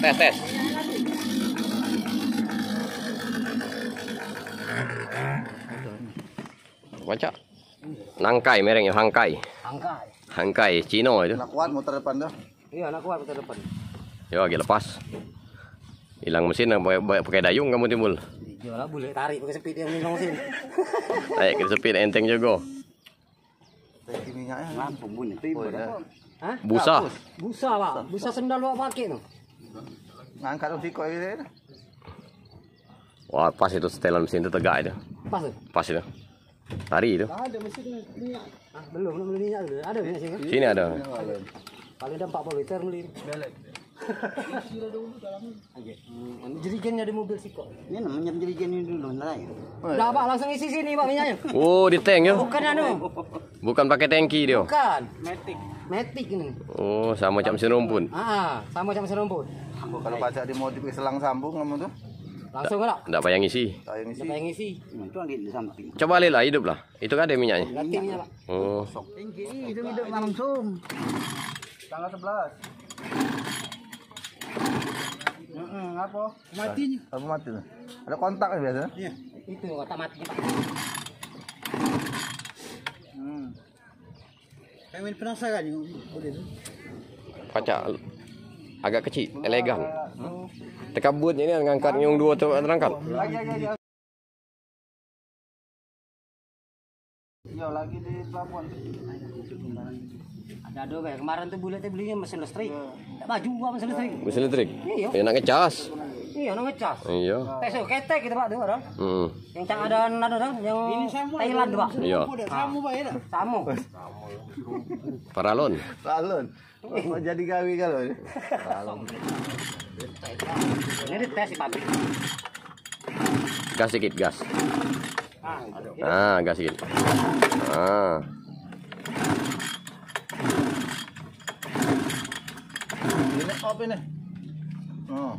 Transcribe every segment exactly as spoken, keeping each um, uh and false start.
Tes, tes. Pacak. Nangkai mereknyo, Hangkai. Hangkai. Hangkai, Cino itu. Nak kuat muter depan tu. Iyo, nak kuat muter depan. Yo, agak lepas. Hilang mesin, pakai, pakai dayung kamu timbul. Iyo lah, boleh tarik pakai sepit yang mesin. Tarik ke sepit enteng juga. Tangki minyaknyo. Lampu bunyi tiba. Oh, iyo. Hah? Busa. Busa, Pak. Busa sendal wak pakai tu. Ngangkat sikok gitu. Wah, pas itu setelan mesin tu tegak itu. Pas tu? Pas itu. Tari itu. Ada mesin minyak. Ah, belum, belum beli minyak dulu. Ada minyak sini kan? Sini ada. Paling ada empat puluh liter beli. Belek. Isi dah dulu dalam. Oke. Hmm, jerigennya di mobil sikok. Ini namanya jerigen ini dulu, ntar ya. Dah, Pak, langsung isi sini, Pak, minyaknya. Oh, di tank ya? Bukan anu. Bukan pakai tangki dia. Bukan. Matic. Matic ini. Oh, sama cak mesin rumput. Ah, sama cak mesin rumput. Kalau pacak dimodif ke selang sambung kamu tu. Langsung lah. Ndak payah ngisi. Payah ngisi. Ndak payah ngisi. Hmm, itu lagi di samping. Coba lihat lah, hidup lah. Itu kan ada minyaknya. Ganti minyak, Pak. Oh. Tinggi, itu hidup langsung. Tanggal sebelas. Heeh, apa? Mati ni. Apa mati tu? Ada kontak ni biasa? Iya. Itu kontak mati, Pak. Hmm. Kami penasaran ni, boleh tu. Pacak agak kecil, elegan. Tekabut ni ngangkat nyung dua tu terangkat. Lagi, lagi, lagi. Iyo, lagi di pelabuhan. Ada, ada, kayak kemarin tu bulat tu belinya mesin listrik. Iyo. Tak baju gua mesin listrik. Mesin listrik? Iyo. Ya, nak ngecas. Iyo, nak ngecas. Iyo. Tes ketek kita, Pak, tu orang. Hmm. Yang cak ada, ada orang yang Thailand tu, Pak. Iyo. Sama, Pak, ya tak? Sama. Paralon. Paralon. Jadi gawe kalau ni. Ini dites di pabrik. Gas dikit, gas. Ah, gas dikit. Ah. Ini apa ini? Oh.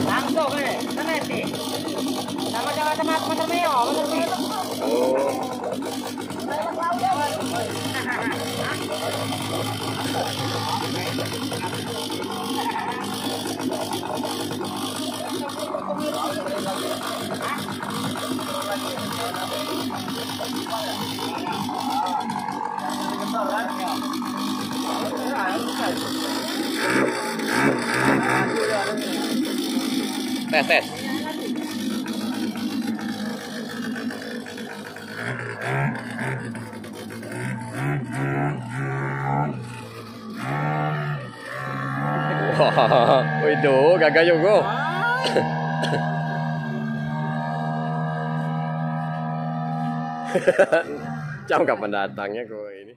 Langsung, eh, kena sih. Sama jangan sama motor Mio, motor Mio. Tes, tes. Wah, wih, do, gagah juga. Cam kapan datangnya kau ini?